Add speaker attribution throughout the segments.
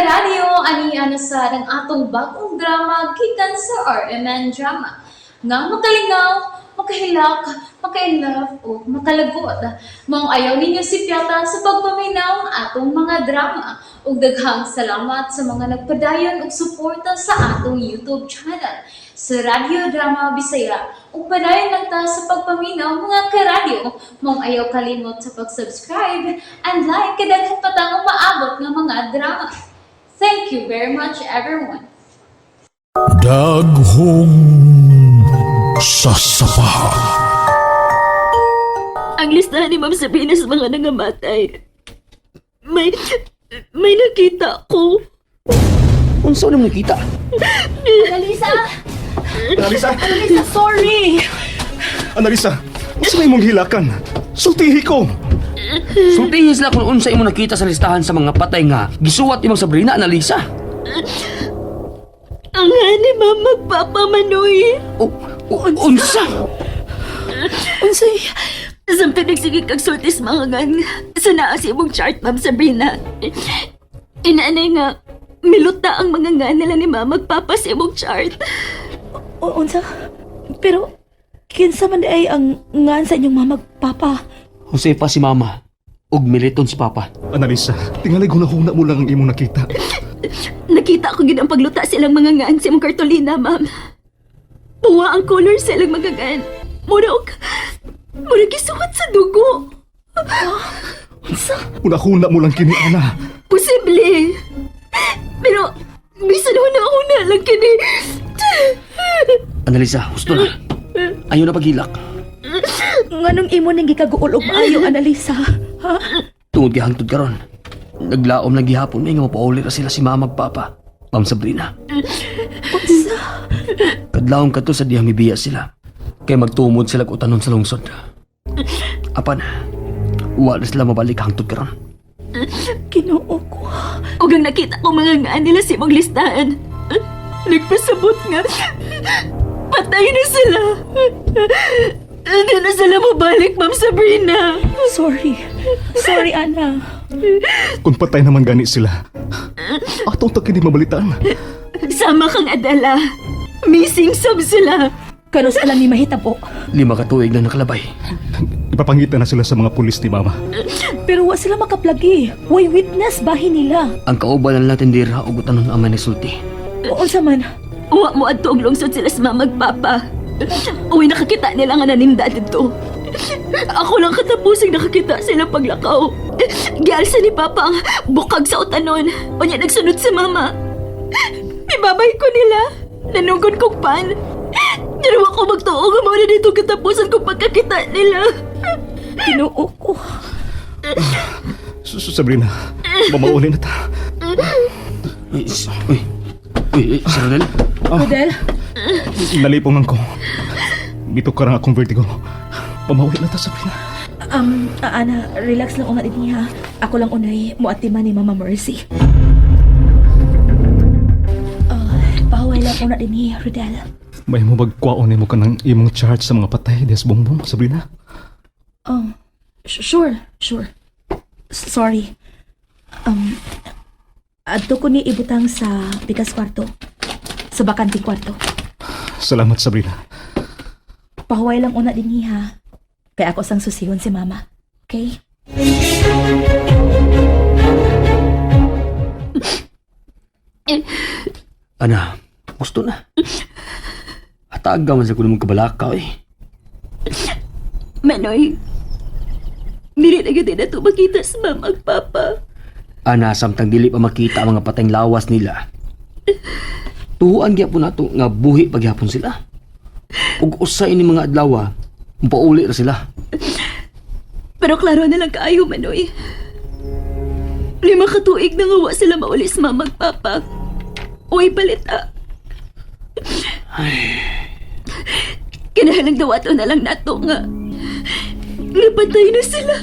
Speaker 1: Karadyo, ani na sa ang atong bagong drama gikan sa RMN Drama. Nga makalingaw, makahilak, maka-inlove o makalagot. Maong ayaw ninyo sipyata sa pagpaminaw ang atong mga drama. Ug daghang salamat sa mga nagpadayon og suporta sa atong YouTube channel sa Radyo Drama Bisaya. Ug padayon lang ta sa pagpaminaw, mga karadyo. Maong ayaw kalimot sa pag-subscribe and like kay daghan pa tang umaabot nga mga drama. Thank you very much, everyone.
Speaker 2: Daghong sasapa.
Speaker 3: Ang listahan ni Ma'am Sabrina sa mga nangamatay. May nakita ko.
Speaker 4: Unsa mo nakita?
Speaker 5: Analisa!
Speaker 6: Analisa!
Speaker 5: Analisa, sorry!
Speaker 6: Analisa! Unsa may imong hilakan? Sultihi ko!
Speaker 4: Sultihi sila kung unsa imo nakita sa listahan sa mga patay nga gisuwat imong Sabrina, Analisa.
Speaker 3: Ang hani, Ma'am, magpapamanoy.
Speaker 4: O, unsa?
Speaker 5: Unsay?
Speaker 3: Samtang nagsige kag sulti sa mga ngan sa naa sa imong chart, Ma'am Sabrina. Inaanay nga, miluta ang mga ngan nila ni Ma'am magpapa sa imong chart.
Speaker 5: Unsa? Pero, kinsa man ay ang ngan sa inyong mama papa?
Speaker 4: Josefa si mama ug Militon si papa.
Speaker 6: Analisa, tingali hunahuna mo lang ang imong nakita.
Speaker 3: Nakita ko gid ang pagluta silang mga ngan sa imong kartolina, Ma'am. Puwa ang color silang mga ngan. Mura gisuwat sa dugo.
Speaker 5: Unsa?
Speaker 6: Hunahuna mo lang kini, Ana.
Speaker 3: Posible. Pero, bisan huna-huna lang kini.
Speaker 4: Analisa, husto na. Ayaw na paghilak.
Speaker 5: Nganong imo ning gikaguol og maayo, Analisa? Ha?
Speaker 4: Tungod kay hangtod karon. Naglaom lang gihapon may nga mapauli ra sila si mama ug papa. Ma'am Sabrina.
Speaker 5: Unsa?
Speaker 4: Kadlawon kadto sa dihang mibiya sila. Kay magtumod sila og utanon sa lungsod. Apan, wa na sila mabalik hangtod karon.
Speaker 5: Ginoo ko.
Speaker 3: Ug ang nakita ko mga ngan nila sa imong listahan. Nagpasabot nga. Patay na sila. Hindi na sila mabalik, Ma'am Sabrina.
Speaker 5: Sorry. Sorry, Ana.
Speaker 6: Kung patay naman gani sila, atong ta kini mabalitaan.
Speaker 3: Sama kang Adela. Missing sub sila.
Speaker 5: Kanus alam ni mahitabo.
Speaker 4: 5 ka tuig na nakalabay.
Speaker 6: Ipapangita na sila sa mga pulis ni Mama.
Speaker 5: Pero wa sila makaplagi. Way witness bahin nila.
Speaker 4: Ang kauban na natin dira og utanon ang may nasulti.
Speaker 5: O, unsa man?
Speaker 3: Uwa mo adto og lungsod sila sa mama ug papa. Uwi nakakita nila nga naninda dito. Ako lang katapusing nakakita sila paglakaw. Gialsa ni papa ang bukag sa utanon. Unya nagsunod si mama. Ibabay ko nila. Nanunggon kong pan. Pero ako magtuo nga mao na dito katapusan kong pagkakita nila.
Speaker 5: Ginoo ko.
Speaker 6: Sabrina, mamauli na ta.
Speaker 4: Uy, uy, uy, uy, Sir Rodel.
Speaker 5: Rodel?
Speaker 6: Nalipong ko. Mito ka lang akong vertigo. Pamauli na ta, Sabrina.
Speaker 5: Ana, relax lang una din ha. Ako lang unay muatiman ni Mama Mercy. Pahuway lang una din ni Rodel.
Speaker 6: May mo bagkwaon nimo ka ng imong charge sa mga patay des bongbong, Sabrina.
Speaker 5: Oh, sure, sure. Sorry. Adto ko ni ibutang sa pikas kwarto. Sa bakanting kwarto.
Speaker 6: Salamat, Sabrina.
Speaker 5: Pahuway lang una din ha. Kaya ako sang susihon si Mama. Okay?
Speaker 4: Ana, gusto na. Hatag ka man sa kuno mong kabalaka eh.
Speaker 3: Manoy, dili na gyud na to makita sa mama ug papa.
Speaker 4: Ana, samtang dili pa makita ang mga patayng lawas nila. Tuhuan gyapon nato nga buhi pagyapon sila. Ug usa ini mga adlaw, mapauli ra sila.
Speaker 3: Pero klaro na lang kaayo, Manoy. 5 ka tuig na nga wa sila mauli sa mama ug papa. Uy, balita. Kinahalang dawato na lang nato nga. Napatay na sila.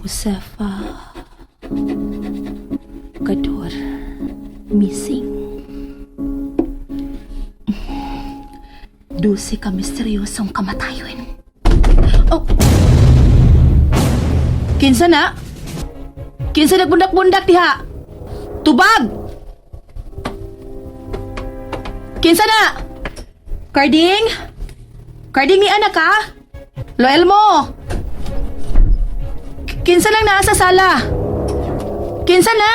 Speaker 5: Josefa Kador missing. 12 ka misteryosong kamatayon. Oh. Kinsa na? Kinsa nagbundak-bundak diha? Tubag! Kinsa na? Carding? Carding ni anak ka? Loel mo! Kinsa lang naa sa sala? Kinsa na?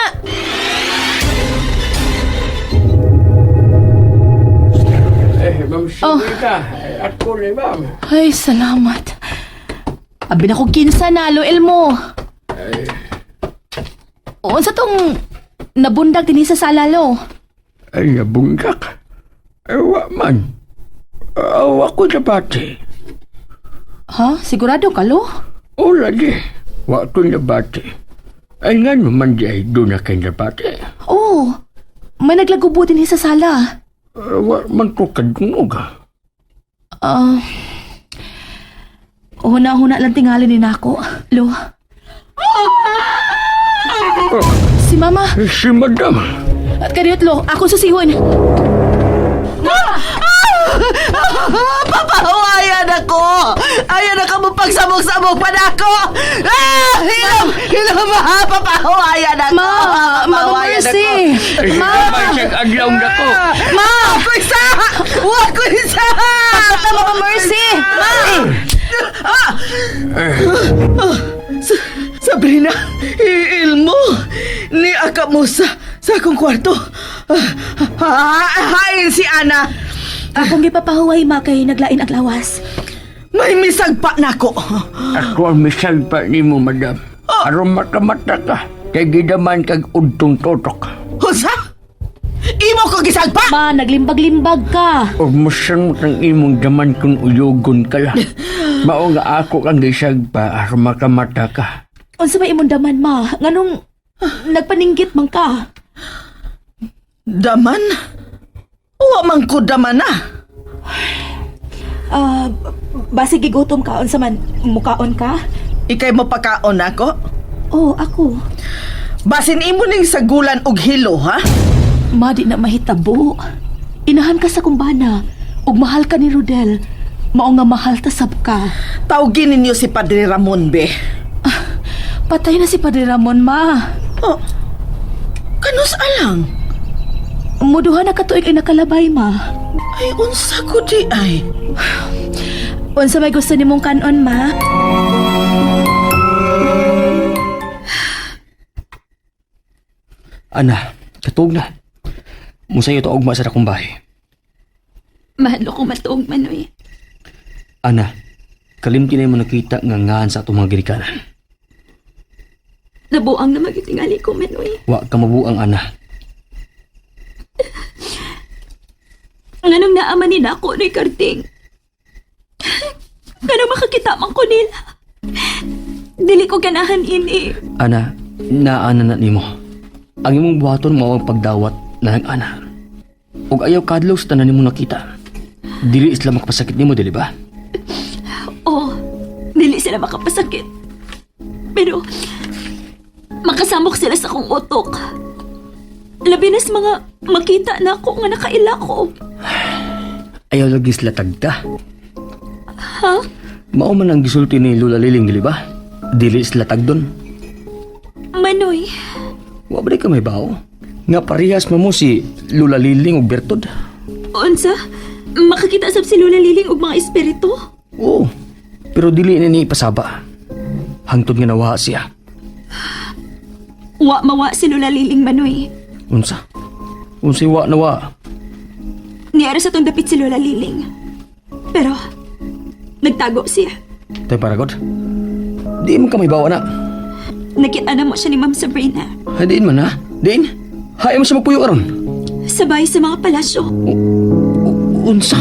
Speaker 2: Eh, Ma'am Sabrina, eh, ako ni ma'am.
Speaker 5: Ay, salamat. Abi na ko kinsa na, Loel mo. Unsa tong nabundak dinhi sa sala, lo?
Speaker 2: Ay, nabunggak. Eh, wa man. Awa ko sa bati.
Speaker 5: Ha? Sigurado ka, lo?
Speaker 2: O lagi, wa ko na bati. Ay, nga naman di ay doon na kay nabati.
Speaker 5: Oo. May naglagubo dinhi sa sala.
Speaker 2: Eh, wa man ko kadungog.
Speaker 5: Ah. Huna-huna lang tingali ni nako, lo. Si Mama.
Speaker 2: Eh, si Madam.
Speaker 5: At kaniyot, lo. Ako susihon.
Speaker 7: Papahawayan ako! Ayaw na ka mo pagsamok-samok pa na ako! Ah! Hilom! Hilom! Ah! Papahawayan ako!
Speaker 5: Ma! Mama
Speaker 7: Papahawayan
Speaker 5: Mercy!
Speaker 7: ako.
Speaker 2: Eh,
Speaker 5: Ma!
Speaker 2: may siyang adlaw na ko.
Speaker 5: Ma!
Speaker 7: Ako isa! Wa ko isa!
Speaker 5: Basta, Mama Mercy! Ma!
Speaker 7: Sabrina, iilmo! Ni aka mo sa akong kwarto. Hain si Ana!
Speaker 5: Akong gipapahuway, ma, kay naglain ang lawas.
Speaker 7: May misagpa na ako.
Speaker 2: Ako ang misal pa ni mo, Madam. Aron makamata ka. Kay gidaman kag udtong totok.
Speaker 7: Unsa? Imo ko gisagpa!
Speaker 5: Ma, naglimbag-limbag ka.
Speaker 2: O musan kang imong daman kung uyugon ka lang. Mao nga ako kang gisagpa aron makamata ka.
Speaker 5: Unsa may imong daman, ma? Nganong nagpaninggit man ka?
Speaker 7: Daman? Wa man ko daman na.
Speaker 5: Ah, basig gigutom ka, unsa man mukaon ka?
Speaker 7: Ikay mo pakaon ako?
Speaker 5: Oh, ako.
Speaker 7: Basin imo ning sagulan og hilo, ha?
Speaker 5: Ma, di na mahitabo. Inahan ka sa kumbana. Ug mahal ka ni Rodel. Mao nga mahal ta sab ka.
Speaker 7: Tawgin ninyo si Padre Ramon, be.
Speaker 5: Patay na si Padre Ramon, ma.
Speaker 7: Oh, kanus alang?
Speaker 5: Muduha na katuig ay nakalabay, ma.
Speaker 7: Ay, unsa ko di ay.
Speaker 5: Unsa may gusto nimong kanon, ma?
Speaker 4: Ana, katug na. Musayo to ugma sa dakong bahay.
Speaker 3: Mahalo ko matuog, Manoy.
Speaker 4: Ana, kalimti na mo nakita nga ngaan sa atong mga ginikanan.
Speaker 3: Nabuang na magitingali ko, Manoy.
Speaker 4: Wa ka mabuang, Ana.
Speaker 3: Nganong naaman ni nako ni Karting. Nganong makakita man ko nila. Dili ko ganahan ini.
Speaker 4: Ana, naana na nimo. Ang imong buhaton mao ang pagdawat na ng ana. Ug ayaw kadlok sa tanan nimo nakita. Dili sila makapasakit nimo, dili ba?
Speaker 3: Oh, dili sila makapasakit. Pero, makasamok sila sa akong utok. Labi na sa mga makita na ako nga nakaila ko.
Speaker 4: Ayaw lagi sila tagta.
Speaker 3: Ha?
Speaker 4: Mao man ang gisulti ni Lola Liling, dili ba? Dili sila tagdon.
Speaker 3: Manoy,
Speaker 4: Wa ba di ka may bao? Nga parehas man mo si Lola Liling ug Bertod.
Speaker 3: unsa? Makakita sab si Lola Liling og mga espiritu?
Speaker 4: Oo. Pero dili na ni ipasaba. Hangtod nga nawa siya.
Speaker 3: Wa mawa si Lola Liling, Manoy.
Speaker 4: Unsa? Unsay wa nawa?
Speaker 3: Niara sa tong dapit si Lola Liling. Pero, nagtago siya.
Speaker 4: Tay paragod. Di man ka may bawa na.
Speaker 3: Nakita na mo siya ni Ma'am Sabrina.
Speaker 4: Ay, diin man ha? Diin? Hain mo siya magpuyo karon.
Speaker 3: Sabay sa mga palasyo.
Speaker 4: Unsa?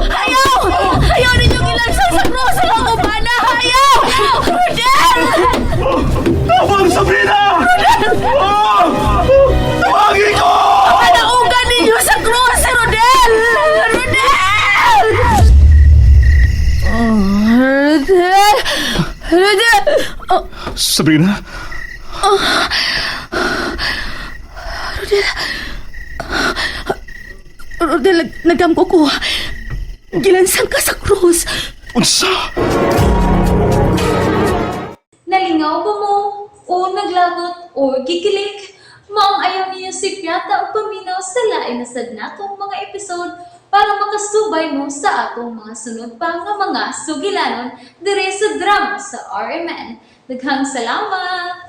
Speaker 5: Ayaw! Ayaw ninyong ilansan sa krus ang kumbana! Ayaw! Rodel!
Speaker 6: Tawag, Sabrina! Rodel! Tawagin ko!
Speaker 5: Panaugan ninyo sa krus si Rodel! Rodel! Oh, Rodel! Rodel! Oh,
Speaker 6: Sabrina?
Speaker 5: Rodel. Rodel, nagdamgo ko. Gilansang ka sa krus.
Speaker 6: Unsa?
Speaker 1: Nalingaw ba mo? O naglagot o gikilig? Maong ayaw niyo si Piata o paminaw sa lain na sad natong mga episode para makasubay mo sa atong mga sunod pa nga mga sugilanon dire sa drama sa RMN. Daghang salamat!